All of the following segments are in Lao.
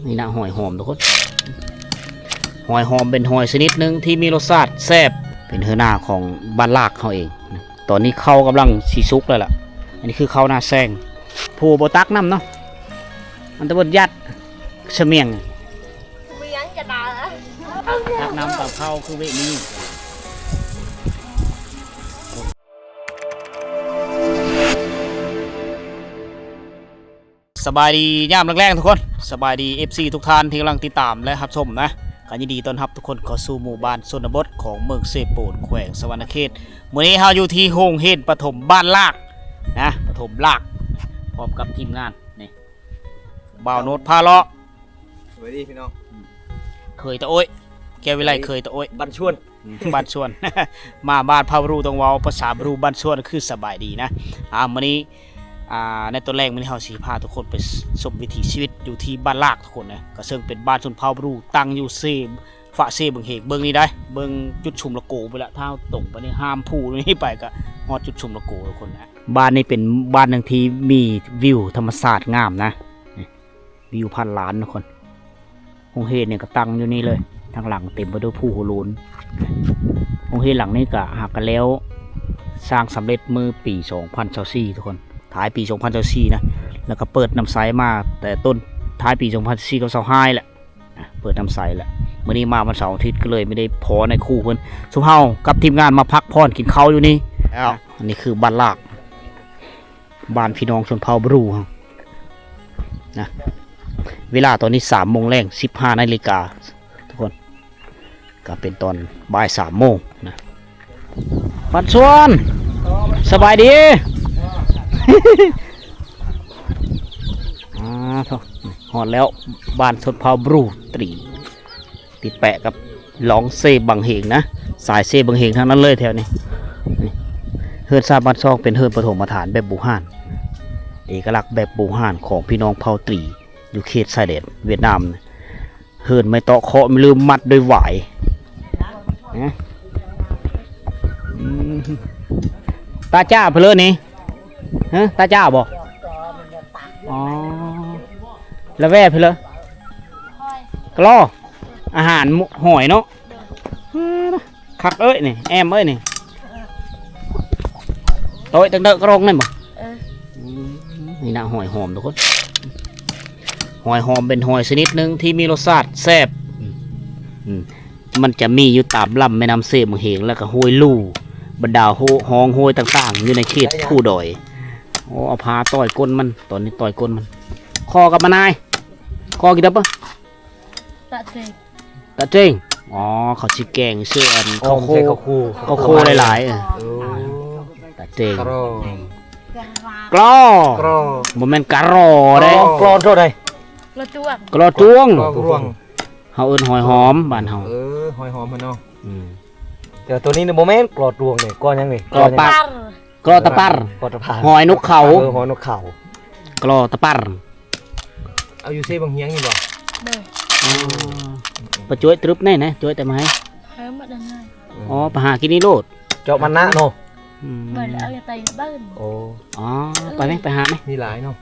ນີ້ນະ ຫອຍຫອມທຸກຄົນ. ຫອຍຫອມເປັນຫອຍຊະນິດໜຶ່ງທີ່ມີລົດຊາດແຊບ ເປັນເຮືອນາຂອງບ້ານລາກເຮົາເອງ. ຕອນນີ້ເຂົ້າກຳລັງຊິສຸກແລ້ວລະ. ອັນນີ້ຄືເຂົ້ານາແຊງ. ຜູ້ບໍ່ຕັກນຳເນາະ ອັນຕະເບິດຍັດສະໝຽງ ບໍ່ຍັງຈະດາ ຕັກນຳກັບເຂົ້າຄືເວະນີ້. ສະບາຍດີຍາມແລງໆ ທຸກຄົນ. ສະບາຍດີ ເອັຟຊີ ທຸກທ່ານທີ່ກຳລັງຕິດຕາມ ແລະ ຮັບຊົມນະ. ກໍຍິນດີຕ້ອນຮັບທຸກຄົນເຂົ້າສູ່ໝູ່ບ້ານຊົນນະບົດຂອງເມືອງເຊໂປນ ແຂວງສະຫວັນນະເຂດ. ມື້ນີ້ເຮົາຢູ່ທີ່ໂຮງຮຽນປະຖົມບ້ານລາກນະ ປະຖົມລາກ ພ້ອມກັບທີມງານນີ້ ບ່າວໂນດພາເລາະ. ສະບາຍດີພີ່ນ້ອງ. ເຄີຍຕາໂອ້ຍ ແກ້ວວິໄລ ເຄີຍຕາໂອ້ຍ ບ້ານຊວນ ບ້ານຊວນ ມາບ້ານພາບຣູຕ້ອງເວົ້າພາສາບຣູ ບ້ານຊວນ ຄືສະບາຍດີນະ. ອ່າ ມື້ນີ້ ອ່າ ໃນຕອນແລກມື້ນີ້ເຮົາຊິພາທຸກຄົນໄປຊົມວິຖີຊີວິດຢູ່ທີ່ບ້ານລາກທຸກຄົນນະ ກໍເຊິ່ງເປັນບ້ານຊົນເຜົ່າບຣູ ຕັ້ງຢູ່ເຊ ຝາເຊບັງເຫງ. ເບິ່ງນີ້ໄດ໋ ເບິ່ງຈຸດຊຸມລະໂກພຸ້ນລະ ຖ້າເຮົາຕົງໄປນີ້ ຫ້າມພູນີ້ໄປກໍຮອດຈຸດຊຸມລະໂກທຸກຄົນນະ. ບ້ານນີ້ເປັນບ້ານໜຶ່ງທີ່ມີວິວທຳມະຊາດງາມນະ ນີ້ ວິວພັນລ້ານທຸກຄົນ. ໂຮງຮຽນນີ້ກໍຕັ້ງຢູ່ນີ້ເລີຍ ທາງຫຼັງເຕັມໄປດ້ວຍພູໂຫໂລນ. ໂຮງຮຽນຫຼັງນີ້ກໍຫາກະແລ້ວ ສ້າງສຳເລັດມື້ປີສອງພັນຊາວສີ່ທຸກຄົນ ທ້າຍປີສອງພັນຊາວສີ່ນະ ແລ້ວກໍເປີດນຳໃຊ້ມາແຕ່ຕົ້ນ ທ້າຍປີສອງພັນຊາວສີ່ກັບຊາວຫ້າແຫຼະ ອ່ະ ເປີດນຳໃຊ້ແຫຼະ. ມື້ນີ້ມາວັນເສົາອາທິດກໍເລີຍບໍ່ໄດ້ພໍໃນຄູເພິ່ນ. ຊຸມເຮົາກັບທີມງານມາພັກຜ່ອນກິນເຂົ້າຢູ່ນີ້. ອັນນີ້ຄືບ້ານລາກ ບ້ານພີ່ນ້ອງຊົນເຜົ່າບຣູເຮົານະ. ເວລາຕອນນີ້ສາມໂມງແລງ ສິບຫ້ານາລິກາທຸກຄົນ ກໍເປັນຕອນບ່າຍສາມໂມງນະ. ບ້ານຊວນ ສະບາຍດີ. ອ່າ ໂທ້ ຮອດແລ້ວ ບ້ານຊົນເຜົ່າບຣູຕີ ຕິດແປະກັບລອງເຊບັງເຫງນະ ສາຍເຊບັງເຫງທັງນັ້ນເລີຍແຖວນີ້. ນີ້ ເຮືອນຊານບ້ານຊ່ອງເປັນເຮືອນປະຖົມມະຖານແບບບູຮານ ເອກະລັກແບບບູຮານຂອງພີ່ນ້ອງເຜົ່າຕີ ຢູ່ເຂດຊາຍແດນຫວຽດນາມ. ເຮືອນໄມ້ເຕາະເຄາະລືມມັດດ້ວຍຫວາຍ. ຮະ ອືມ ຕາຈ້າເພິ່ນເລີນີ້ ຮະ ຕາຈ້າບໍ່? ອໍ ລະແວ່ເພິ່ນເລີ ກະລໍ ອາຫານຫອຍເນາະ. ຄັກເອີຍນີ້ ແອມເອີຍນີ້ ໂຕຍຕັ້ງເດີກະລົງນັ້ນບໍ່? ເອີ ອືມ ນີ້ນະ ຫອຍຫອມທຸກຄົນ. ຫອຍຫອມເປັນຫອຍຊະນິດໜຶ່ງທີ່ມີລົດຊາດແຊບ ອືມ ມັນຈະມີຢູ່ຕາມລຳແມ່ນ້ຳເຊບັງເຫງ ແລ້ວກໍຫ້ວຍລູ ບັນດາໂຮ ຮ່ອງຫ້ວຍຕ່າງໆ ຢູ່ໃນເຂດພູດອຍ. ໂອ້ ເອົາພາຕ່ອຍກົ້ນມັນ ຕອນນີ້ຕ່ອຍກົ້ນມັນ. ຂໍກັບມານາຍ ຂໍກິນໄດ້ປະ? ຕະເຕງ ຕະເຕງ. ອໍ ເຂົາຊິແກງເຊື່ອອັນ ເຂົ້າໂຄ ເຂົ້າໂຄຫຼາຍໆ. ເອີ ຕະເຕງ ກະລໍ ກລໍ ກລໍ ບໍ່ແມ່ນກະລໍເດ້ ກລໍໂຕໃດ? ກລໍຕວງ ກລໍຕວງ ກລໍຕວງ. ເຮົາເອີ້ນຫອຍຫອມບ້ານເຮົາ. ເອີ ຫອຍຫອມຫັ້ນເນາະ. ອືມ ແຕ່ວ່າໂຕນີ້ບໍ່ແມ່ນກລໍຕວງເດ້ ກໍຫຍັງນີ້? ກລໍປາກ ກລໍຕະປັນ ກໍຕະປັນ ຫອຍນົກເຂົາ ເອີ ຫອຍນົກເຂົາ ກລໍຕະປັນ. ເອົາຢູ່ເຊບັງຫຽງນີ້ບໍ່? ໂດຍ ອໍ ໄປຈ້ວຍຕຶບແດ່ນະ ຈ້ວຍແຕ່ມາໃຫ້ ເອີ ໝົດແລ້ວນະ. ອໍ ໄປຫາກິນນີ້ໂລດ ເຈາະມັນນະເນາະ. ອືມ ເບິ່ງເອົາແຕ່ເບິ່ງ. ໂອ້ ອໍ ໄປແມະ ໄປຫາແມະ ມີຫຼາຍເນາະ.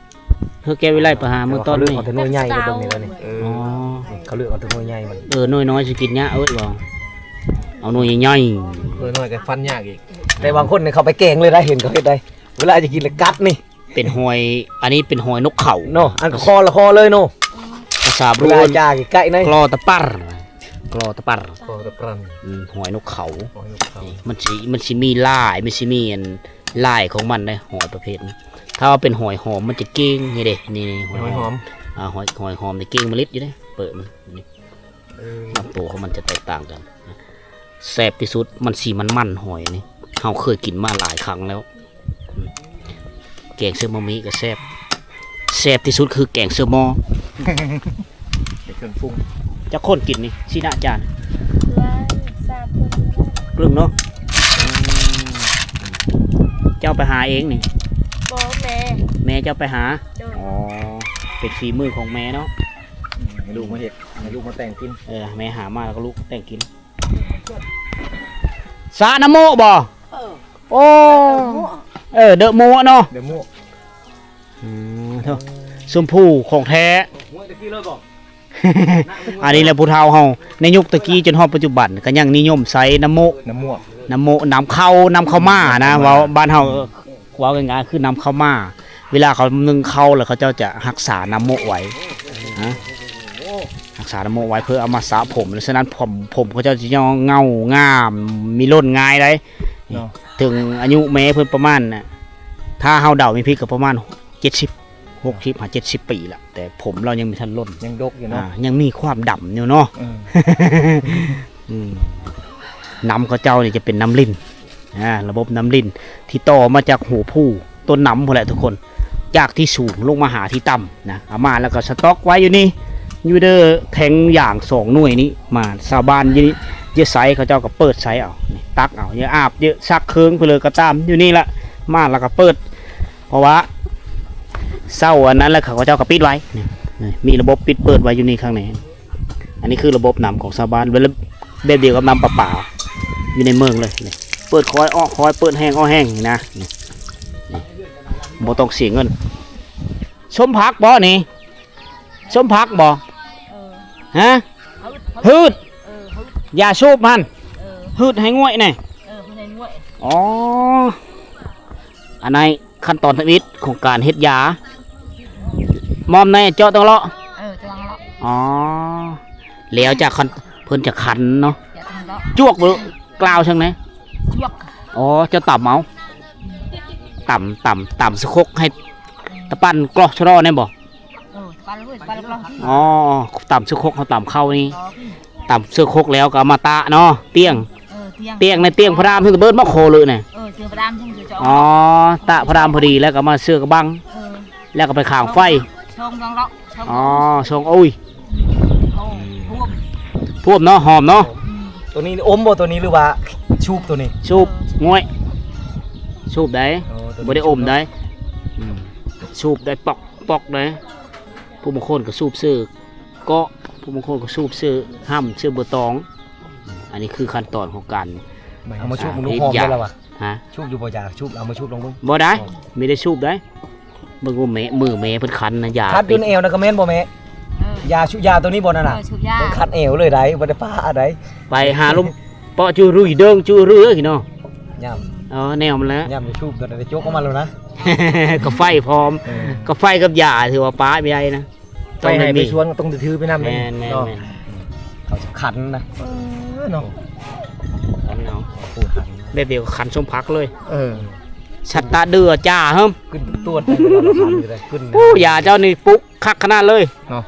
ເຮີແກ້ວວິໄລໄປຫາມື້ຕອນນີ້ ເຂົາເລືອກເອົາແຕ່ໜ່ວຍໃຫຍ່ເບິ່ງນີ້ແລ້ວນີ້. ເອີ ເອີ ເຂົາເລືອກເອົາແຕ່ໜ່ວຍໃຫຍ່ມັນ. ເອີ ໜ່ວຍນ້ອຍຊິກິນຍາກເອີຍ ບໍ່ ເອົາໜ່ວຍໃຫຍ່ໆ. ໜ່ວຍນ້ອຍກໍຟັນຍາກອີກ ແຕ່ບາງຄົນນີ້ເຂົາໄປແກງເລີຍໄດ໋ ເຫັນເຂົາເຮັດໄດ໋ ເວລາຈະກິນລະກັດນີ້. ເປັນຫອຍ ອັນນີ້ເປັນຫອຍນົກເຂົາເນາະ ອັນຄອລະຄອເລີຍເນາະ. ພາສາບຣູ ເວລາຈາໃກ້ໆ ນີ້ ກລໍຕະປັນ ກລໍຕະປັນ ກລໍຕະປັນ. ອືມ ຫອຍນົກເຂົາ ຫອຍນົກເຂົາ ນີ້ ມັນຊິ ມັນຊິມີລາຍ ມັນຊິມີອັນ ລາຍຂອງມັນເດ້ ຫອຍປະເພດນີ້. ຖ້າວ່າເປັນຫອຍຫອມມັນຈະເກັ່ງນີ້ເດ້ ນີ້ ນີ້ ຫອຍຫອມ ຫອຍຫອມ ອ່າ ຫອຍ ຫອຍຫອມນີ້ເກັ່ງມະລິດຢູ່ເດ້ ເປີດມັນນີ້. ເອີ ລຳໂຕຂອງມັນຈະແຕກຕ່າງກັນ. ແຊບທີ່ສຸດ ມັນສີມັນໆ ຫອຍນີ້ ເຮົາເຄີຍກິນມາຫຼາຍຄັ້ງແລ້ວ. ອືມ ແກງເສື້ອມາມີກໍແຊບ ແຊບທີ່ສຸດຄືແກງເສື້ອມໍ. ເປັນເຄື່ອງປຸງ. ຈັກຄົນກິນນີ້ ຊິນະຈານ? ຫຼາຍ ສາມຄົນ. ລຶ້ງເນາະ. ອືມ ເຈົ້າໄປຫາເອງນີ້? ບໍ່ ແມ່ ແມ່ເຈົ້າໄປຫາ. ໂດຍ. ອໍ ເປັນຝີມືຂອງແມ່ເນາະ. ອືມ ໃຫ້ລູກມາເຮັດ ໃຫ້ລູກມາແຕ່ງກິນ. ເອີ ແມ່ຫາມາແລ້ວກໍລູກແຕ່ງກິນ. ສະນ້ຳໂມະບໍ່? ເອີ ໂອ້ ເດີໂມະ ເອີ ເດີໂມະເນາະ ເດີໂມະ. ອືມ ໂທ້ ຊົມພູຂອງແທ້ ຫ້ວຍຕະກີ້ເລີຍບໍ່? ອັນນີ້ແຫຼະຜູ້ເຖົ້າເຮົາ ໃນຍຸກຕະກີ້ຈົນຮອດປັດຈຸບັນ ກໍຍັງນິຍົມໃຊ້ນ້ຳໂມກ ນ້ຳໝວກ ນ້ຳໂມກ ນ້ຳເຂົ້າ ນ້ຳເຂົ້າໝ້ານະ ນ້ຳເຂົ້າໝ້າ ເວົ້າບ້ານເຮົາ ເວົ້າງ່າຍໆ ຄືນ້ຳເຂົ້າໝ້າ. ເວລາເຂົາໜຶ້ງເຂົ້າແລ້ວ ເຂົາເຈົ້າຈະຮັກສານ້ຳໂມກໄວ້ນະ ຮັກສານ້ຳໂມກໄວ້ເພື່ອເອົາມາສະຜົມ. ສະນັ້ນ ຜົມ ຜົມເຂົາເຈົ້າຈະເຫງົາງາມ ມີຫຼົ່ນງ່າຍໄດ໋. ເນາະ ເຖິງອາຍຸແມ່ເພິ່ນປະມານ ຖ້າເຮົາເດົາບໍ່ຜິດກໍປະມານເຈັດສິບ ຫົກສິບຫາເຈັດສິບປີລະ ແຕ່ຜົມລາວຍັງບໍ່ທັນຫຼົ່ນ ຍັງດົກຢູ່ເນາະ ອ່າ ຍັງມີຄວາມດຳຢູ່ເນາະ. ອືມ ອືມ ນ້ຳເຂົາເຈົ້ານີ້ຈະເປັນນ້ຳລິນ ອ່າ ລະບົບນ້ຳລິນທີ່ຕໍ່ມາຈາກຫົວພູຕົ້ນນ້ຳພຸ້ນແຫຼະທຸກຄົນ ຈາກທີ່ສູງລົງມາຫາທີ່ຕ່ຳນະ. ເອົາມາແລ້ວກໍສະຕັອກໄວ້ຢູ່ນີ້ ຢູ່ເດີແທງຢາງສອງໜ່ວຍນີ້ ມາຊາວບ້ານຢູ່ນີ້ ຢູ່ໃສເຂົາເຈົ້າກໍເປີດໃຊ້ເອົາ ນີ້ ຕັກເອົາ ເຍາອາບ ເຍາຊັກເຄີງ ເພື່ອເລີກໍຕາມ ຢູ່ນີ້ລະ ມາແລ້ວກໍເປີດ ເພາະວ່າເຊົ້າອັນນັ້ນແລ້ວ ເຂົາເຈົ້າກໍປິດໄວ້ ນີ້ ມີລະບົບປິດເປີດໄວ້ຢູ່ນີ້ຂ້າງໃນ. ອັນນີ້ຄືລະບົບນ້ຳຂອງຊາວບ້ານ ແບບ ແບບດຽວກັບນ້ຳປະປາຢູ່ໃນເມືອງເລີຍ ນີ້ ເປີດຄ່ອຍອອກຄ່ອຍ ເປີດແຮງອອກແຮງນີ້ນະ ນີ້ ນີ້ ບໍ່ຕ້ອງເສຍເງິນ. ສົ້ມຜັກບໍ່ນີ້? ສົ້ມຜັກບໍ່? ເອີ ຮະ? ຫືດ ຫືດ ເອີ ຫືດ ຢາສູບຫັ້ນ ເອີ ຫືດໃຫ້ງວຍແນ່ ເອີ ຫືດໃຫ້ງວຍ. ອໍ ອັນໃນຂັ້ນຕອນທຳອິດຂອງການເຮັດຢາ ໝອມໃນເຈາະຕົງເລາະ ເອີ ເຈາະຕົງເລາະ. ອໍ ແລ້ວຈາກຂັ້ນ ເພິ່ນຈະຂັນເນາະ ຈວກບໍ່? ກ່າວຈັ່ງໃດ? ຈວກ. ອໍ ເຈົ້າຕຳເອົາ ຕຳ ຕຳ ຕຳສະຄົກໃຫ້ຕະປັ້ນກຣອກຊະລໍແນ່ບໍ່? ອໍ ຕຳສະຄົກ ເຮົາຕຳເຂົ້ານີ້ ຕຳສະຄົກແລ້ວກໍເອົາມາຕາກເນາະ ຕຽງ ຕຽງໃນຕຽງພະດາມ ເພິ່ນເອີ້ນມາໂຄເລີຍນະ. ອໍ ຕາກພະດາມພໍດີ ແລ້ວກໍເອົາມາເຊື່ອກະບັງ ແລ້ວກໍໄປຂາງໄຟ. ອໍ ຊ່ອງໂອ້ຍ ພວມເນາະ ຫອມເນາະ. ໂຕນີ້ອົມບໍ່ ໂຕນີ້ ຫຼືວ່າສູບໂຕນີ້? ສູບ ງວຍ ສູບໄດ໋ ບໍ່ໄດ້ອົມໄດ໋. ສູບໄດ້ປອກ ປອກໄດ້ ຜູ້ບາງຄົນກໍສູບເຊື່ອເກາະ ຜູ້ບາງຄົນກໍສູບເຊື່ອຫ້ຳ ເຊື່ອເບີຕອງ. ອັນນີ້ຄືຂັ້ນຕອນຂອງການ ເອົາມາສູບ ເບິ່ງດູ ຫອມແລ້ວວະ. ຮະ? ສູບຢູ່ບໍ່? ຢາສູບ ເອົາມາສູບລອງເບິ່ງ. ບໍ່ໄດ້ ມີແຕ່ສູບໄດ້. ເບິ່ງດູແມ່ ມືແມ່ເພິ່ນຄັນນະ ຢາຄັນຢູ່ໃນແອວນະ ກໍແມ່ນບໍ່ແມ່? ຢາສູບຢາໂຕນີ້ບໍ່ນັ້ນນະ? ເອີ ສູບຢາ ຄັນແອວເລີຍໄດ໋ ບໍ່ໄດ້ປາໄດ໋. ໄປຫາລົມ ເປາະຈູລຸຍເດີງຈູລຸຍເອີຍເນາະ. ຍາມ ອໍ ແນວມັນແຫຼະ ຍາມຢູ່ສູບ ຕອນນັ້ນໄດ້ຈົກອອກມາແລ້ວນະ. ກາໄຟພ້ອມ ເອີ ກາໄຟກັບຢາ ຖືວ່າປາບໍ່ໄດ້ນະ. ໄປໄຮ່ໄປສວນກໍຕ້ອງໄດ້ຖືໄປນຳ. ແມ່ນໆ ເນາະ ເຂົາຊິຄັນນະ. ເອີ ເນາະ ຄັນເອົາ ໂອ້ ຄັນ ແບບດຽວຄັນສົ້ມຜັກເລີຍ. ເອີ ສັດຕາເດືອຈ່າເຮີ້ມ ຂຶ້ນຕວດ ໂອ້ ຢາເຈົ້ານີ້ປຸກຄັກຂະໜາດເລີຍເນາະ.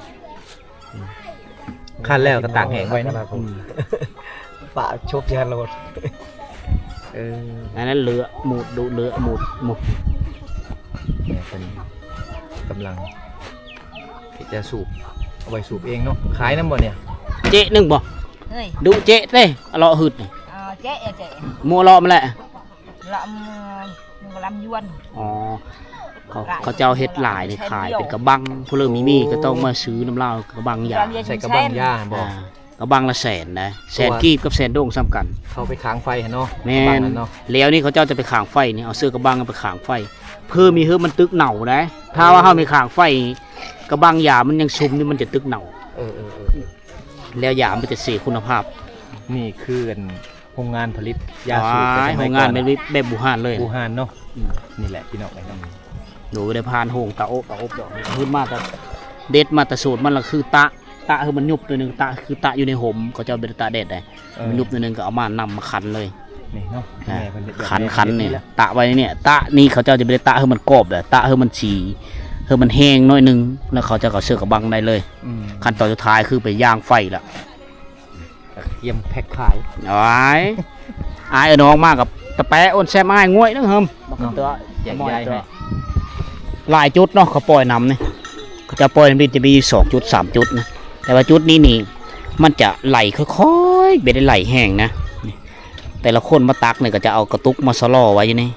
ຄັນແລ້ວກໍຕາກແຫ້ງໄວ້ນະ. ປະຊົບໃສ່ຫັ້ນໂລດ. ເອີ ອັນນັ້ນເລືອດໝູດ ດຸເລືອດໝູດ ໝູດ. ແມ່ເພິ່ນກຳລັງເຮັດຢາສູບ ເອົາໄວ້ສູບເອງເນາະ. ຂາຍນຳບໍ່ນີ້? ເຈະໜຶ່ງບໍ່? ເອີຍ ດຸເຈະເດ້ ອະເລາະຫືດນີ້. ເອີ ເຈະ ເຈະ ໝູ່ເລາະມາແຫຼະ. ລຳ ລຳຍວນ. ອໍ ເຂົາ ເຂົາເຈົ້າເຮັດຫຼາຍນີ້ຂາຍເປັນກະບັງ ຜູ້ເລີມີມີກໍຕ້ອງມາຊື້ນຳລາວກະບັງຢາ ໃສ່ກະບັງຢາບໍ? ອ່າ ກະບັງລະແສນນະ ແສນກີບກັບແສນໂດງສ່ຳກັນ. ເຂົາໄປຂາງໄຟຫັ້ນເນາະ. ແມ່ນ ກະບັງຫັ້ນເນາະ. ແລ້ວນີ້ເຂົາເຈົ້າຈະໄປຂາງໄຟນີ້ ເອົາເຊື້ອກະບັງໄປຂາງໄຟ ເພື່ອມີເຮີ້ມັນຕຶກເນົ່າໄດ໋. ຖ້າວ່າເຮົາໄປຂາງໄຟ ກະບັງຢາມັນຍັງຊຸ່ມນີ້ ມັນຈະຕຶກເນົ່າ. ເອີ ເອີ ເອີ ເອີ ແລ້ວຢາມັນຈະເສຍຄຸນນະພາບ. ນີ້ຄືອັນ ໂຮງງານຜະລິດຢາສູບ ໂຮງງານແບບ ແບບບູຮານເລີຍ ບູຮານເນາະ. ອືມ ນີ້ແຫຼະພີ່ນ້ອງເອີຍ ໂດຍບໍ່ໄດ້ຜ່ານໂຮງຕາອົບ ຕາອົບດອກ. ເພິ່ນມາແຕ່ເດັດມາແຕ່ສວນມັນລະຄືຕາກ ຕາກໃຫ້ມັນຍຸບໜ້ອຍໜຶ່ງ ຕາກຄືຕາກຢູ່ໃນຮົ່ມ ເຂົາເຈົ້າບໍ່ໄດ້ຕາກແດດໃດ໋. ເອີ ມັນຍຸບໜ້ອຍໜຶ່ງກໍເອົາມານຳມາຄັນເລີຍ. ນີ້ເນາະ ແມ່ເພິ່ນເຮັດແບບ ຄັນ ຄັນນີ້ ຕາກໄວ້ນີ້ ຕາກນີ້ເຂົາເຈົ້າຈະບໍ່ໄດ້ຕາກໃຫ້ມັນກອບເດີ ຕາກໃຫ້ມັນສີ ໃຫ້ມັນແຫ້ງໜ້ອຍໜຶ່ງ ແລ້ວເຂົາເຈົ້າກໍເອົາເຊື້ອກະບັງໄດ້ເລີຍ. ອືມ ຂັ້ນຕອນສຸດທ້າຍຄືໄປຍ່າງໄຟລະ. ກຽມແພັກຂາຍ. ໂອ້ຍ ອ້າຍເອີນ້ອງມາກັບຕະແປະໂອນແຊມອ້າຍງວຍໜຶ່ງເຮີ້ມ. ເນາະ ແຈກຢາຍໃຫ້ ຫຼາຍຈຸດເນາະ ເຂົາປ່ອຍນ້ຳນີ້ ເຂົາຈະປ່ອຍນ້ຳດິນຈະມີຢູ່ສອງຈຸດ ສາມຈຸດນະ ແຕ່ວ່າຈຸດນີ້ນີ້ມັນຈະໄຫຼຄ່ອຍໆ ບໍ່ໄດ້ໄຫຼແຮງນະ. ນີ້ ແຕ່ລະຄົນມາຕັກນີ້ກໍຈະເອົາກະຕຸກມາຊະລໍໄວ້ຢູ່ນີ້.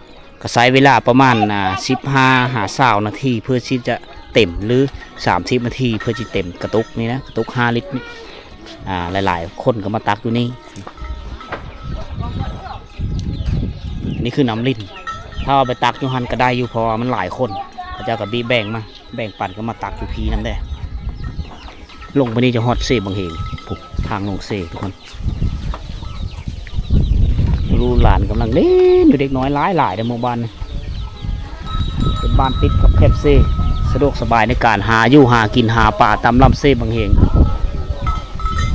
ກໍໃຊ້ເວລາປະມານ ອ່າ ສິບຫ້າຫາຊາວນາທີ ເພື່ອທີ່ຈະເຕັມ ຫຼື ສາມສິບນາທີ ເພື່ອຊິເຕັມກະຕຸກນີ້ນະ ກະຕຸກຫ້າລິດນີ້. ອ່າ ຫຼາຍໆຄົນກໍມາຕັກຢູ່ນີ້. ນີ້ຄືນ້ຳລິນ ຖ້າເອົາໄປຕັກຢູ່ຫັ້ນກໍໄດ້ຢູ່ ເພາະວ່າມັນຫຼາຍຄົນ ເຂົາເຈົ້າກໍບີແບ່ງມາ ແບ່ງປັນກັນມາຕັກຢູ່ພີ້ນຳແດ່. ລົງໄປນີ້ຈະຮອດເຊບັງເຫງ ພຸ້ນ ທາງລົງເຊທຸກຄົນ. ລູກຫຼານກຳລັງຫຼິ້ນຢູ່ ເດັກນ້ອຍຫຼາຍໆເດ້ໝູ່ບ້ານນີ້. ເປັນບ້ານຕິດກັບແຄມເຊ ສະດວກສະບາຍໃນການຫາຢູ່ຫາກິນ ຫາປາຕາມລຳເຊບັງເຫງ. ອາ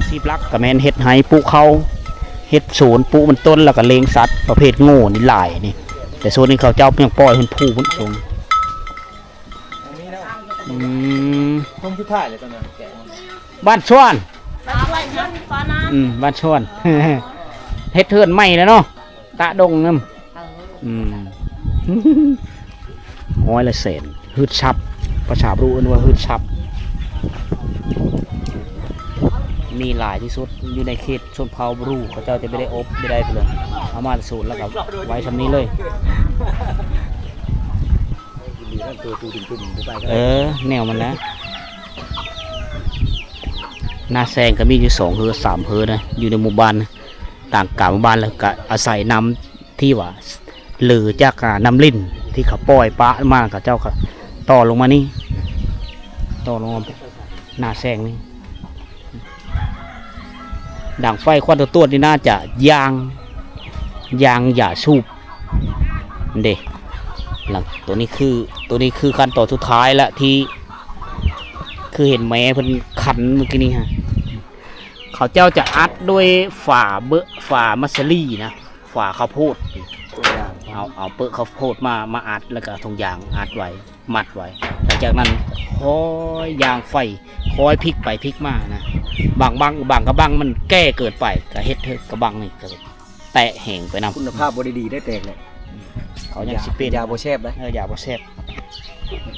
ຊີບຫຼັກກະແມ່ນເຮັດໄຮ່ ປູກເຂົ້າ ເຮັດສວນ ປູກມັນຕົ້ນ ແລ້ວກະລ້ຽງສັດປະເພດງົວນີ້ຫຼາຍນີ້. ແຕ່ໂຊນນີ້ເຂົາເຈົ້າຍັງປ່ອຍເພິ່ນຜູ້ພຸ້ນ. ອືມ ໂຄ້ງສຸດທ້າຍເລີຍຕອນນັ້ນ ແກະ ບ້ານຊວນ ບ້ານຊວນ ອືມ ບ້ານຊວນ ເຮັດເຮືອນໃໝ່ແລ້ວເນາະ ຕະດົງນຳ. ເອີ ອືມ ຮ້ອຍລະແສນ ຮຶດສັບ ພາສາບຣູເອີ້ນວ່າຮຶດສັບ ມີຫຼາຍທີ່ສຸດຢູ່ໃນເຂດຊົນເຜົ່າບຣູ. ເຂົາເຈົ້າຈະບໍ່ໄດ້ອົບບໍ່ໄດ້ພຸ້ນເລີຍ ເອົາມາແຕ່ສວນແລ້ວກໍໄວ້ຊ່ຳນີ້ເລີຍ. ເອີ ແນວມັນນະ. ນາແຊງກໍມີຢູ່ສອງເຮືອສາມເຮືອນະ ຢູ່ໃນໝູ່ບ້ານ ຕ່າງກາງໝູ່ບ້ານ ແລ້ວກໍອາໄສນ້ຳທີ່ວ່າເຫຼືອຈາກ ອາ ນ້ຳລິນທີ່ເຂົາປ່ອຍປະມາ ເຂົາເຈົ້າກໍຕໍ່ລົງມານີ້ ຕໍ່ລົງມານາແຊງນີ້. ດັງໄຟຄວັນຕົວໆນີ້ໜ້າຈະຢາງ ຢາງຢາສູບເດ້. ຫຼັງ ຕົວນີ້ຄື ຕົວນີ້ຄືຂັ້ນຕອນສຸດທ້າຍລະ ທີ່ຄືເຫັນແມ່ເພິ່ນຂັນມື້ກີ້ນີ້ຮະ. ເຂົາເຈົ້າຈະອັດດ້ວຍຝາເບີ ຝາມັດສະລີນະ ຝາເຂົ້າໂພດ ເອົາ ເອົາເປິກເຂົ້າໂພດມາ ມາອັດ ແລ້ວກໍຖົງຢາງອັດໄວ້ ມັດໄວ້. ຫຼັງຈາກນັ້ນຄ່ອຍຢາງໄຟ ຄ່ອຍພິກໄປພິກມານະ. ບາງ ບາງ ບາງກະບັງມັນແກ່ເກີນໄປ ກະເຮັດໃຫ້ກະບັງນີ້ກະແຕກແຫງໄປນຳ. ຄຸນນະພາບບໍ່ໄດ້ດີໄດ້ແຕກເນາະ. ເຂົາຍັງຊິເປັນ ຢາບໍ່ແຊບເດ້. ເອີ ຢາບໍ່ແຊບ.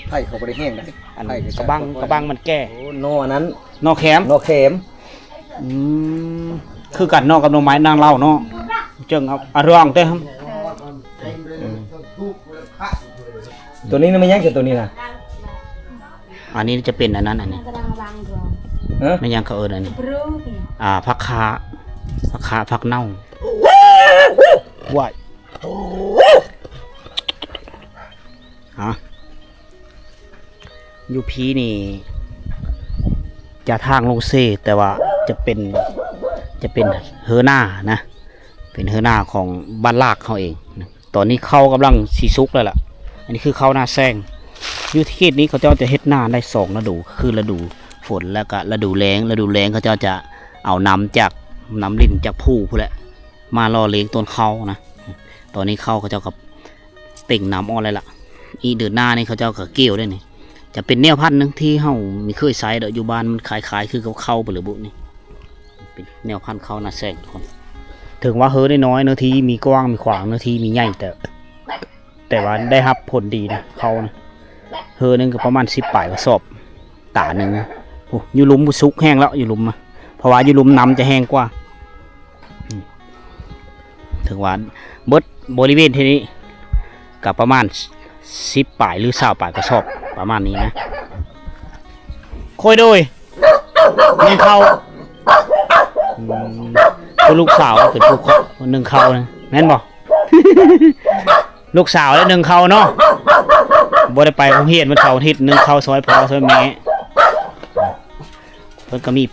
ໄຜ່ເຂົາບໍ່ໄດ້ແຫ້ງເດ້. ອັນ ໄຜ່ກະ ກະບັງ ກະບັງມັນແກ່. ໂອ້ ໜໍ່ອັນນັ້ນ ໜໍ່ແຂມ ໜໍ່ແຂມ. ອືມ ຄືກັນເນາະກັບໜໍ່ໄມ້ນາງເລົາເນາະ ຈຶ່ງເອົາ ອາຣອງເດ້. ຕົວນີ້ນະ ແມ່ນຫຍັງ ຕົວນີ້ນະ? ອັນນີ້ຈະເປັນອັນນັ້ນ ອັນນີ້ ຮະ? ແມ່ນຫຍັງເຂົາເອີ້ນອັນນີ້? ອ່າ ຜັກຄາ ຜັກຄາ ຜັກເນົ່າ. ວ້າຍ ຮະ ຢູ່ພີນີ້ຈະທາງລົງເຊ ແຕ່ວ່າຈະເປັນ ຈະເປັນເຮືອນານະ ເປັນເຮືອນາຂອງບ້ານລາກເຮົາເອງ. ຕອນນີ້ເຂົ້າກຳລັງຊິສຸກແລ້ວລະ. ອັນນີ້ຄືເຂົ້ານາແຊງ. ຢູ່ທີ່ເຂດນີ້ເຂົາເຈົ້າຈະເຮັດນາໄດ້ສອງລະດູ ຄືລະດູຝົນ ແລ້ວກະລະດູແລ້ງ. ລະດູແລ້ງເຂົາເຈົ້າຈະເອົານ້ຳຈາກ ນ້ຳລິນຈາກພູພຸ້ນແຫຼະ ມາຫຼໍ່ລ້ຽງຕົ້ນເຂົ້ານະ. ຕອນນີ້ເຂົ້າເຂົາເຈົ້າກໍ ເປັ່ງນ້ຳອອກແລ້ວລະ. ອີກເດືອນໜ້ານີ້ເຂົາເຈົ້າກໍກ່ຽວໄດ້ນີ້. ຈະເປັນແນວພັນໜຶ່ງທີ່ເຮົາມີເຄີຍໃຊ້ດອກ ຢູ່ບ້ານມັນຄ້າຍໆຄືກັບເຂົ້າໄປເລີຍບຸນີ້. ເປັນແນວພັນເຂົ້ານາແຊງທຸກຄົນ. ເຖິງວ່າເຮືອນ້ອຍໆ ເນື້ອທີ່ມີກວ້າງມີຂວາງ ເນື້ອທີ່ມີໃຫຍ່ ແຕ່ ແຕ່ວ່າໄດ້ຮັບຜົນດີນະ ເຂົ້ານະ. ເຮືອໜຶ່ງກໍປະມານສິບປາຍກະສອບ ຕາໜຶ່ງ. ໂອ້ ຢູ່ລຸ່ມກໍສຸກແຮງແລ້ວ ຢູ່ລຸ່ມນະ ເພາະວ່າຢູ່ລຸ່ມນ້ຳຈະແຫ້ງກວ່າ. ອືມ ເຖິງວ່າເບິດບໍລິເວນທີ່ນີ້ກໍປະມານສິບປາຍ ຫຼື ຊາວປາຍກະສອບ ປະມານນີ້ນະ. ໂຄຍໂດຍ ໜຶ່ງເຂົ້າ. ອືມ ຜູ້ລູກສາວເປັນຜູ້ໜຶ່ງເຂົ້ານະ ແມ່ນບໍ່? ລູກສາວໄດ້ໜຶ່ງເຂົ້າເນາະ ບໍ່ໄດ້ໄປໂຮງຮຽນວັນເສົາອາທິດ ໜຶ່ງເຂົ້າຊ່ອຍພໍ່ຊ່ອຍແມ່. ເພິ່ນກໍມີ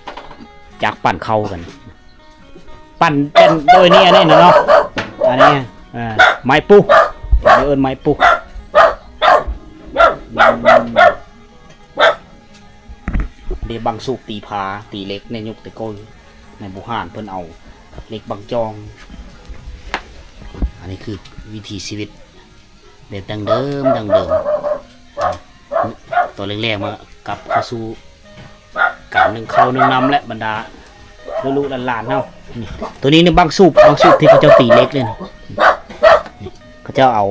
ຈັກປັ່ນເຂົ້າກັນ ປັ່ນເປັນໂດຍນີ້ ອັນນີ້ນະເນາະ ອັນນີ້ ເອີ ໄມ້ປຸ ເອີ້ນໄມ້ປຸ. ເດ້ບັງສູບຕີຜາ ຕີເຫຼັກໃນຍຸກແຕ່ກ່ອນ ໃນບູຮານເພິ່ນເອົາເຫຼັກບັງຈອງ. ອັນນີ້ຄືວິຖີຊີວິດແບບດັ້ງເດີມ ດັ້ງເດີມ. ຕອນແລງໆ ມາກັບເຂົ້າສູ່ການໜຶ້ງເຂົ້າໜຶ້ງນ້ຳ ແລະ ບັນດາລູກໆຫຼານໆເຮົາ. ນີ້ ໂຕນີ້ນີ້ບັງສູບ ບັງສູບທີ່ເຂົາເຈົ້າຕີເຫຼັກເດ້ນີ້. ນີ້ ເຂົາເຈົ້າເອົາ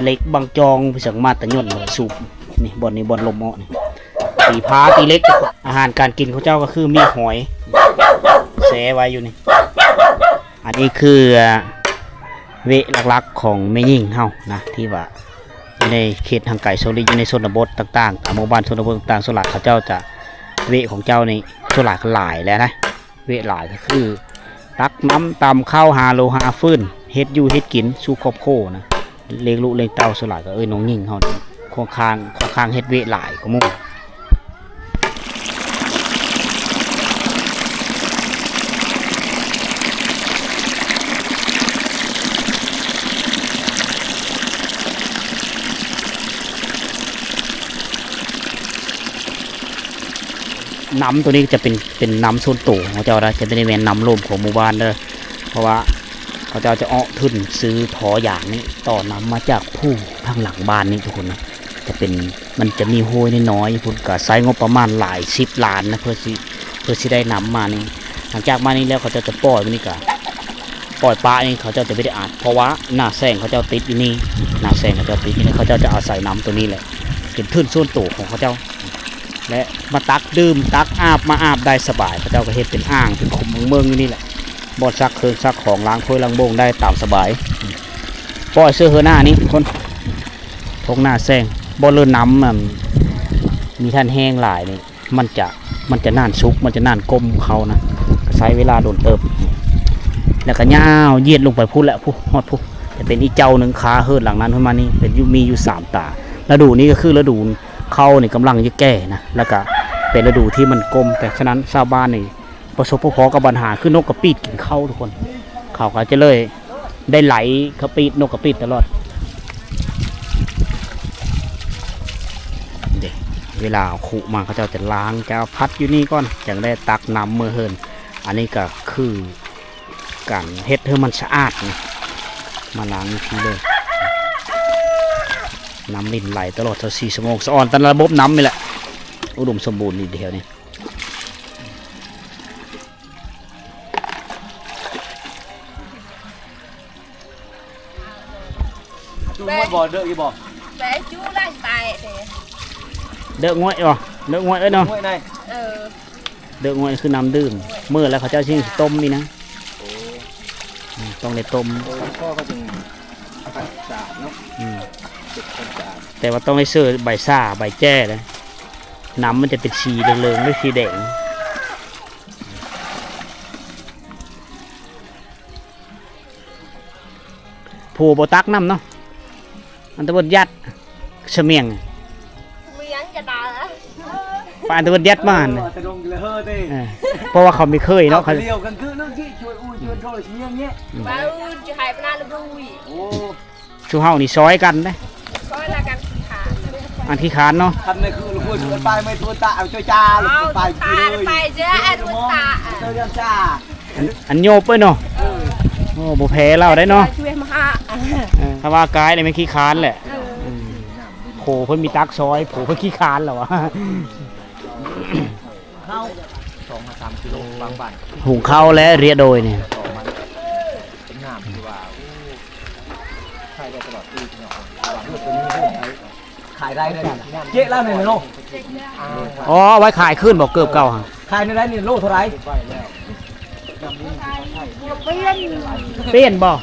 ເຫຼັກບັງຈອງໄປສັງມາດຕະຍົນມາສູບ. ນີ້ ບ່ອນນີ້ ບ່ອນລົມອອກນີ້ ຕີຜາຕີເຫຼັກ. ອາຫານການກິນຂອງເຈົ້າກໍຄືມີຫອຍແຊ່ໄວ້ຢູ່ນີ້. ອັນນີ້ຄືເວະຫຼັກໆຂອງແມ່ຍິງເຮົານະ ທີ່ວ່າຢູ່ໃນເຂດຫ່າງໄກໂຊນຫຼີກ ຢູ່ໃນຊົນນະບົດຕ່າງໆ ຕາມໝູ່ບ້ານຊົນນະບົດຕ່າງໆ ສ່ວນຫຼາຍເຂົາເຈົ້າຈະ ເວະຂອງເຈົ້ານີ້ສ່ວນຫຼາຍກໍຫຼາຍແລ້ວນະ. ເວະຫຼາຍກໍຄືຕັກນ້ຳຕຳເຂົ້າ ຫາໂລຫາຟືນ ເຮັດຢູ່ເຮັດກິນສູ່ຄອບຄົວນະ. ລ້ຽງລູກລ້ຽງເຕົ້າ ສ່ວນຫຼາຍກໍເອີ້ນນ້ອງຍິງເຮົານີ້ ຂ້ອນຂ້າງ ຂ້ອນຂ້າງເຮັດເວະຫຼາຍກວ່າໝູ່. ນ້ຳໂຕນີ້ຈະເປັນ ເປັນນ້ຳສ່ວນໂຕຂອງເຂົາເຈົ້ານະ ຈະບໍ່ໄດ້ແມ່ນນ້ຳລົມຂອງໝູ່ບ້ານເດີ ເພາະວ່າເຂົາເຈົ້າຈະເອາະທຶນຊື້ທໍ່ຢາງນີ້ ຕໍ່ນ້ຳມາຈາກພູທາງຫຼັງບ້ານນີ້ທຸກຄົນນະ ຈະເປັນ ມັນຈະມີຫ້ວຍນ້ອຍໆຢູ່ພຸ້ນ ກໍໃຊ້ງົບປະມານຫຼາຍສິບລ້ານນະ ເພື່ອຊິ ເພື່ອຊິໄດ້ນ້ຳມານີ້. ຫຼັງຈາກມານີ້ແລ້ວ ເຂົາເຈົ້າຈະປ່ອຍ ມື້ນີ້ກໍປ່ອຍປະນີ້ ເຂົາເຈົ້າຈະບໍ່ໄດ້ອັດ ເພາະວ່າໜ້າແຊງເຂົາເຈົ້າຕິດຢູ່ນີ້ ໜ້າແຊງເຂົາເຈົ້າຕິດຢູ່ນີ້ ເຂົາເຈົ້າຈະອາໄສນ້ຳໂຕນີ້ແຫຼະ ເປັນທຶນສ່ວນໂຕຂອງເຂົາເຈົ້າ ແລະ ມາຕັກດື່ມ ຕັກອາບ ມາອາບໄດ້ສະບາຍ. ເຂົາເຈົ້າກໍເຮັດເປັນອ່າງ ເປັນຂຸມເມືອງໆຢູ່ນີ້ແຫຼະ ບ່ອນຊັກເຄື່ອງຊັກຂອງ ລ້າງຖ້ວຍລ້າງໂບງໄດ້ຕາມສະບາຍ. ປ່ອຍເຊື່ອເຮີໜ້ານີ້ທຸກຄົນ ທົ່ງໜ້າແຊງ ບໍ່ເລີນນ້ຳ ອັນ ມີທ່ານແຮງຫຼາຍນີ້ ມັນຈະ ມັນຈະໜານສຸກ ມັນຈະໜານກົມເຂົ້ານະ ກໍໃຊ້ເວລາດົນເຕີບ ແລ້ວກໍຍາວຢຽດລົງໄປພຸ້ນແຫຼະ ພຸ້ນ ຮອດພຸ້ນ ຈະເປັນອີກເຈົ້າໜຶ່ງ ຄາເຮີດຫຼັງນັ້ນຂຶ້ນມານີ້ ເປັນຢູ່ ມີຢູ່ສາມຕາ. ລະດູນີ້ກໍຄືລະດູເຂົ້ານີ້ກຳລັງຈະແກ່ນະ ແລ້ວກໍເປັນລະດູທີ່ມັນກົມ ແຕ່ສະນັ້ນຊາວບ້ານນີ້ປະສົບພໍ້ກັບບັນຫາ ຄືນົກກະປີດກິນເຂົ້າທຸກຄົນ ເຂົາກໍຈະເລີຍ ໄດ້ໄຫຼເຂົາປີດ ນົກກະປີດຕະຫຼອດເດ້. ເວລາເອົາຄຸມາ ເຂົາເຈົ້າຈະລ້າງ ຈະເອົາພັດຢູ່ນີ້ກ່ອນ ຈັ່ງໄດ້ຕັກນ້ຳເມືອເຮືອນ. ອັນນີ້ກໍຄືການເຮັດໃຫ້ມັນສະອາດນະ ມາລ້າງຢູ່ພີ້ເລີຍ. ນ້ຳລິນໄຫຼຕະຫຼອດຊາວສີ່ຊົ່ວໂມງ ສະອອນຕາມລະບົບນ້ຳນີ້ແຫຼະ ອຸດົມສົມບູນດີແຖວນີ້. ຈູງວຍບໍ່ ເດີກຢູ່ບໍ່? ແປຈູໄດ້ແຕ່ເດີ ເດີກງວຍບໍ່? ເດີກງວຍເອີ້ນເນາະ ງວຍໃນ ເອີ ເດີກງວຍຄືນ້ຳດື່ມ ມື້ແລ້ວເຂົາເຈົ້າຊິຕົ້ມນີ້ນະ. ໂອ້ ອືມ ຕ້ອງໄດ້ຕົ້ມ ໂອ້ ພໍ່ກໍຈຶ່ງສະອາດເນາະ ອືມ ເກັບຄວາມສະອາດ ແຕ່ວ່າຕ້ອງໄດ້ເຊີໃບສ້າ ໃບແຈ້ເດ້ ນ້ຳມັນຈະເປັນສີເຫຼືອງໆ ຫຼືສີແດງ. ຜູ້ບໍ່ຕັກນ້ຳເນາະ ອັນຕະເວີດຍັດສະໝຽງ ສະໝຽງຈະດາ ປານຕະເວີດຍັດມາຫັ້ນ ເອີ ເພາະວ່າເຂົາມີເຄີຍເນາະ ເຂົາ ເວົ້າຈະໃຫ້ປານນັ້ນລະບຸຍ ໂອ້ ຊຸມເຮົານີ້ຊ່ອຍກັນເດ້ ຊ່ອຍລະກັນ ຂີ້ຄ້ານ ອັນຂີ້ຄ້ານເນາະ ຄັນນີ້ຄືລະບຸຍ ເພິ່ນໄປໄມ່ຕົວຕະ ເອົາເຈົ້າຈາລະໄປ ໄປເຈົ້າ ອັນຕົວຕະ ເຈົ້າຈາ ອັນ ອັນໂຍບເອີຍເນາະ ເອີ ໂອ້ ບໍ່ແພ້ລາວໄດ້ເນາະ ຊ່ວຍມາຫາ ເອີ ຖ້າວ່າກາຍນີ້ແມ່ນຂີ້ຄ້ານແຫຼະ ເອີ ອືມ ໂຫ ເພິ່ນມີຕັກຊ່ອຍ ໂຫ ເພິ່ນຂີ້ຄ້ານແລ້ວວະ ເຂົ້າ ສອງຫາສາມກິໂລ ບາງບ້ານ ຫຸງເຂົ້າແລະເລຍໂດຍນີ້ ເປັນນ້ຳທີ່ວ່າ ໂອ້ ໃຊ້ໄດ້ຕະຫຼອດປີພີ່ນ້ອງ ເພາະວ່າເລືອດຕົວນີ້ ຂາຍໄດ້ເລີຍ ເຈະແລ້ວນີ້ເນາະ ອໍ ເອົາໄວ້ຂາຍຄືນບໍ່ ເກີບເກົ່າຫະ ຂາຍແນວໃດນີ້ ໂລເທົ່າໃດ ປ່ຽນບໍ່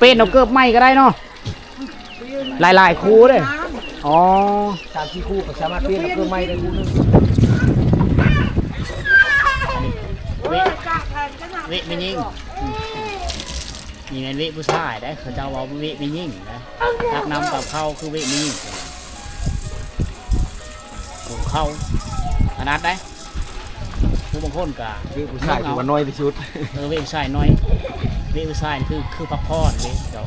ປ່ຽນເອົາເກີບໃໝ່ກໍໄດ້ເນາະ ຫຼາຍໆຄູ່ເດ້ ອໍ ສາມສີ່ຄູ່ກໍສາມາດປ່ຽນເອົາເກີບໃໝ່ໄດ້ຄູ່ໜຶ່ງ ເວະ ເວະແມ່ຍິງ ນີ້ແມ່ນເວະຜູ້ຊາຍເດ້ ເຂົາເຈົ້າເວົ້າເວະແມ່ຍິງນະ ຕັກນ້ຳກັບເຂົ້າຄືເວະແມ່ຍິງ ຫຸງເຂົ້າ ຂະໜາດໃດ ຜູ້ບາງຄົນກະ ເວະຜູ້ຊາຍຖືວ່ານ້ອຍທີ່ສຸດ ເອີ ເວະຜູ້ຊາຍນ້ອຍ ເວະຜູ້ຊາຍຄື ຄືພັກຜ່ອນເດ້ ເຈົ້າ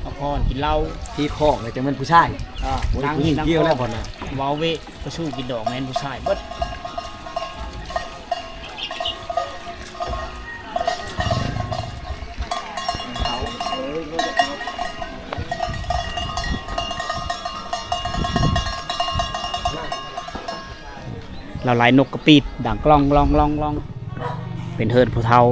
ພັກຜ່ອນກິນເຫຼົ້າ ທີ່ຄອກແລ້ວຈັ່ງແມ່ນຜູ້ຊາຍ ເອີ ນັ່ງກິນນັ່ງຄອກ ເວົ້າເວະ ປະຊູກິນດອກແມ່ນຜູ້ຊາຍເບິດ ລາວໄລ່ນົກກະປີດ ດັງກ້ອງ ລ້ອງ ລ້ອງ ລ້ອງ ເປັນເຮືອນຜູ້ເຖົ້າ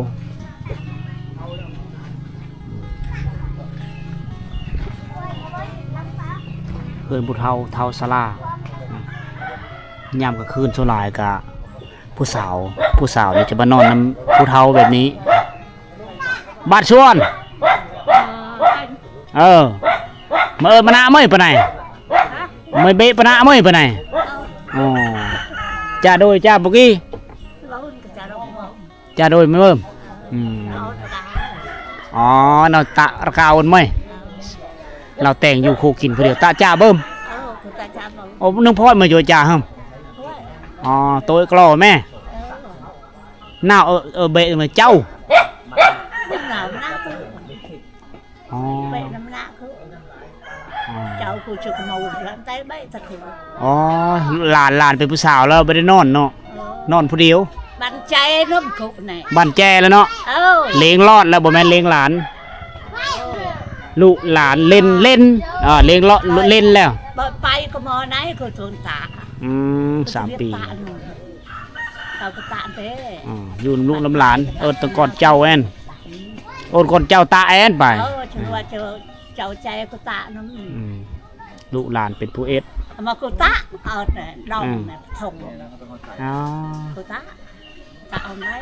ເຮືອນຜູ້ເຖົ້າ ເຖົ້າຊະລາ ຍາມກາງຄືນສ່ວນຫຼາຍກະ ຜູ້ສາວ ຜູ້ສາວນີ້ຈະມານອນນຳຜູ້ເຖົ້າແບບນີ້ ບາດຊວນ ເອີ ມາເອີ້ນມານະເມີຍປານໃດ ເມີຍເບະປານະເມີຍປານໃດ ອໍ ຈາໂດຍ ຈາປຸກີ ຈາໂດຍເມີຍ ອືມ ອໍ ເນາະ ຕະລະກາວເມີຍ ລາວແຕ່ງຢູ່ຄູ່ກິນຜູ້ດຽວ ຕະຈາເບິ່ມ ໂອ້ ໜຶ່ງພອດເມີຍໂຈຈາເຮີ ອໍ ໂຕຍກລໍແມ່ ນາວ ເອີ ເອີ ເບະມາເຈົ້າ ອໍ ເບະນຳນາຄື ອໍ ເຈົ້າ ຜູ້ຊຸກໂມນໄດ້ໄປຕະຄູ ອໍ ຫຼານ ຫຼານເປັນຜູ້ສາວແລ້ວບໍ່ໄດ້ນອນເນາະ ເອີ ນອນຜູ້ດຽວ ບ້ານແຈນຳກຸກນີ້ ບ້ານແຈແລ້ວເນາະ ເອີ ເລງລອດແລ້ວ ບໍ່ແມ່ນເລງຫຼານ ເອີ ລູກຫຼານເຫຼັ້ນ ເຫຼັ້ນ ເອີ ເລງລອດ ເຫຼັ້ນແລ້ວ ບໍ່ໄປກໍມາໄດ້ກໍຕົນຕາ ອືມ ສາມປີ ເຂົາກໍຕາເດ້ ອືມ ຢູ່ນຳລູກນຳຫຼານ ເອີ ແຕ່ກ່ອນເຈົ້າແມ່ນ ອືມ ໂອນກ່ອນເຈົ້າຕາແອນໄປ ເອີ ຖືວ່າເຈົ້າ ເຈົ້າແຈກໍຕານຳ ອືມ ລູກຫຼານເປັນຜູ້ເຮັດ ມາກໍຕາ ເອົາແຕ່ດອງ ອືມ ແມ່ນທົ່ງ ອໍ ກໍຕາ ຕາເອົາໄດ້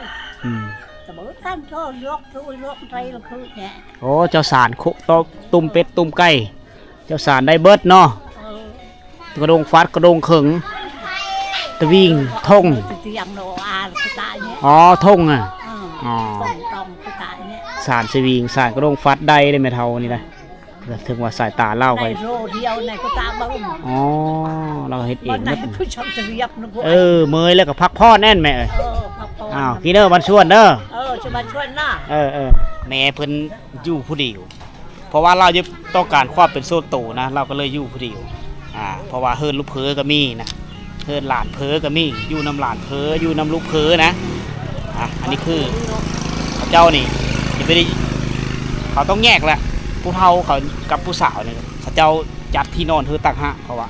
ອືມ ແຕ່ບໍ່ທັນກໍຍົກໂຕຍົກໄດ້ລະຄືແທ້ ໂອ້ ເຈົ້າສານໂຄ ໂຕ ຕຸ້ມເປັດຕຸ້ມໄກ່ ເຈົ້າສານໄດ້ເບິດເນາະ ເອີ ກະດົງຟັດກະດົງເຂີງ ຕະວິງ ທົ່ງ ຕຽງໂລອາ ອໍ ທົ່ງອະ ເອີ ອໍ ທົ່ງ ສານສະວິງ ສານກະດົງຟັດໄດ້ເດ້ແມ່ເຖົ້ານີ້ນະ ເຖິງວ່າສາຍຕາລາວໄປ ໄດ້ໂລດຽວໃນກະຕາເບິ່ງ ອໍ ລາວເຮັດເອງໝົດ ຜູ້ຊົມຈະລຽບນະ ເອີ ເມື່ອຍແລ້ວກໍພັກຜ່ອນແນ່ນແມ່ເອີຍ ເອີ ພັກຜ່ອນ ອ້າວ ກິນເດີ ບ້ານຊວນເດີ ເອີ ຈະມາຊວນນະ ເອີໆ ແມ່ເພິ່ນຢູ່ຜູ້ດຽວ ເພາະວ່າລາວຢາກຕ້ອງການຄວາມເປັນສ່ວນໂຕນະ ລາວກໍເລີຍຢູ່ຜູ້ດຽວ ອ່າ ເພາະວ່າເຮືອນລູກເຂີກໍມີນະ ເຮືອນຫຼານເຜີກໍມີ ຢູ່ນຳຫຼານເຜີ ຢູ່ນຳລູກເຜີນະ ອ່າ ອັນນີ້ຄືເຂົາເຈົ້ານີ້ ຊິໄປໄດ້ ເຂົາຕ້ອງແຍກແຫຼະ ຜູ້ເຖົ້າເຂົາກັບຜູ້ສາວນີ້ ເຂົາເຈົ້າຈັດທີ່ນອນຄືຕ່າງຫາກ ເພາະວ່າ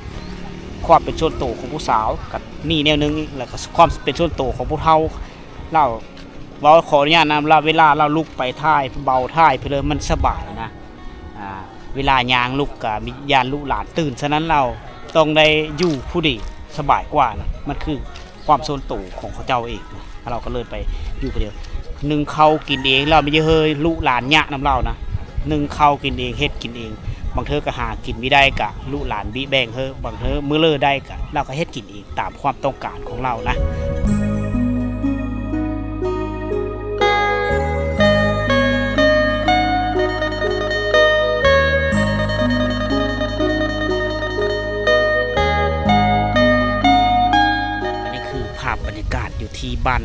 ຄວາມເປັນສ່ວນໂຕຂອງຜູ້ສາວກໍມີແນວໜຶ່ງ ແລ້ວກໍຄວາມເປັນສ່ວນໂຕຂອງຜູ້ເຖົ້າ ລາວ ເວົ້າຂໍອະນຸຍາດນຳ ລາວ ເວລາລາວລຸກໄປຖ່າຍ ເບົາຖ່າຍໄປເລີຍ ມັນສະບາຍນະ ອ່າ ເວລາຍ່າງລຸກກະມີ ຢ້ານລູກຫຼານຕື່ນ ສະນັ້ນລາວຕ້ອງໄດ້ຢູ່ຜູ້ດຽວສະບາຍກວ່ານະ ມັນຄືຄວາມສ່ວນໂຕຂອງເຂົາເຈົ້າເອງນະ ລາວກໍເລີຍໄປຢູ່ຜູ້ດຽວ ໜຶ້ງເຂົ້າກິນເອງ ລາວມີເຮີຍລູກຫຼານຍະນຳລາວນະ ໜຶ້ງເຂົ້າກິນເອງ ເຮັດກິນເອງ ບາງເທື່ອກໍຫາກິນບໍ່ໄດ້ກະລູກຫຼານບິແບ່ງເຮີ ບາງເທື່ອມື້ເລີໄດ້ກະລາວກໍເຮັດກິນເອງ ຕາມຄວາມຕ້ອງການຂອງລາວນະ. ອັນນີ້ຄືພາບບັນຍາກາດຢູ່ທີ່ບ້ານ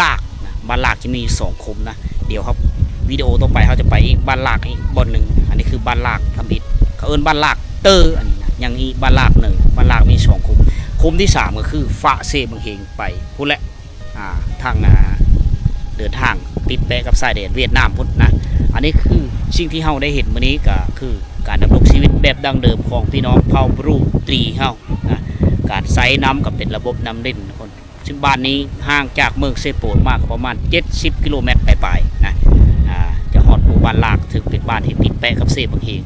ລາກນະ ບ້ານລາກຈະມີຢູ່ສອງຄົມນະ ດຽວເຮົາ ວິດີໂອຕໍ່ໄປເຮົາຈະໄປອີກ ບ້ານລາກອີກບ່ອນໜຶ່ງ ອັນນີ້ຄືບ້ານລາກທຳອິດ ເຂົາເອີ້ນບ້ານລາກເຕີ ອັນນີ້ນະ ຍັງອີກບ້ານລາກໜຶ່ງ ບ້ານລາກມີສອງຄົມ ຄົມທີສາມກໍຄືຟ້າເຊບັງເຮງ ໄປພຸ້ນແຫຼະ ອ່າ ທາງ ອ່າ ເດີນທາງຕິດແປະກັບຊາຍແດນຫວຽດນາມພຸ້ນນະ ອັນນີ້ຄືສິ່ງທີ່ເຮົາໄດ້ເຫັນມື້ນີ້ ກໍຄືການດຳລົງຊີວິດແບບດັ້ງເດີມຂອງພີ່ນ້ອງເຜົ່າບຣູຕຣີເຮົານະ ການໃຊ້ນ້ຳກໍເປັນລະບົບນ້ຳລິນທຸກຄົນ ຊຶ່ງບ້ານນີ້ຫ່າງຈາກເມືອງເຊໂປນມາກໍປະມານເຈັດສິບກິໂລແມັດປາຍໆນະ ອ່າ ຈະຮອດໝູ່ບ້ານລາກ ເຊິ່ງເປັນບ້ານທີ່ຕິດແປະກັບເຊບັງເຮງ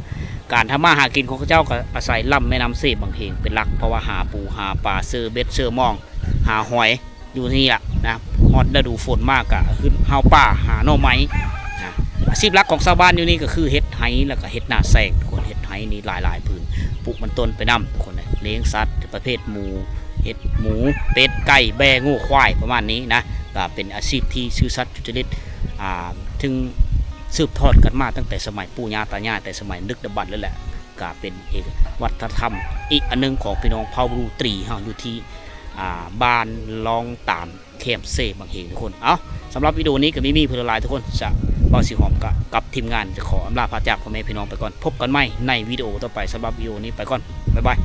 ການທຳມາຫາກິນຂອງເຂົາເຈົ້າກໍອາໄສລຳແມ່ນ້ຳເຊບັງເຮງເປັນຫຼັກ ເພາະວ່າຫາປູຫາປາ ເຊີເບັດເຊີມອງ ຫາຫອຍຢູ່ນີ້ລະນະ ຮອດລະດູຝົນມາກໍຂຶ້ນເຫົ່າປ່າຫາໜໍ່ໄມ້ນະ ອາຊີບຫຼັກຂອງຊາວບ້ານຢູ່ນີ້ກໍຄືເຮັດໄຮ່ ແລ້ວກໍເຮັດນາແຊງ ທຸກຄົນ ເຮັດໄຮ່ນີ້ຫຼາຍໆຜືນ ປູກມັນຕົ້ນໄປນຳ ທຸກຄົນ ລ້ຽງສັດປະເພດໝູ ເຮັດໝູ ເປັດ ໄກ່ ແບ້ ງົວ ຄວາຍ ປະມານນີ້ນະ ກໍເປັນອາຊີບທີ່ຊື່ສັດສຸດຈະລິດ ອ່າ ເຊິ່ງສືບທອດກັນມາຕັ້ງແຕ່ສະໄໝປູ່ຍ່າຕາຍາຍ ແຕ່ສະໄໝດຶກດຳບັນເລີຍແຫຼະ ກໍເປັນເອກວັດທະນະທຳອີກອັນໜຶ່ງຂອງພີ່ນ້ອງເຜົ່າບຣູຕຣີເຮົາ ຢູ່ທີ່ ອ່າ ບ້ານລອງຕານ ແຄມເຊບັງເຮງ ທຸກຄົນ ເອົ້າ ສຳລັບວິດີໂອນີ້ກໍມີ ມີເພິ່ນຫຼາຍໆ ທຸກຄົນ ສະ ບ່າວສີຫອມກັບ ກັບທີມງານຈະຂໍອຳລາພາຈາກພໍ່ແມ່ພີ່ນ້ອງໄປກ່ອນ ພົບກັນໃໝ່ໃນວິດີໂອຕໍ່ໄປ ສຳລັບວິດີໂອນີ້ໄປກ່ອນ ບາຍບາຍ.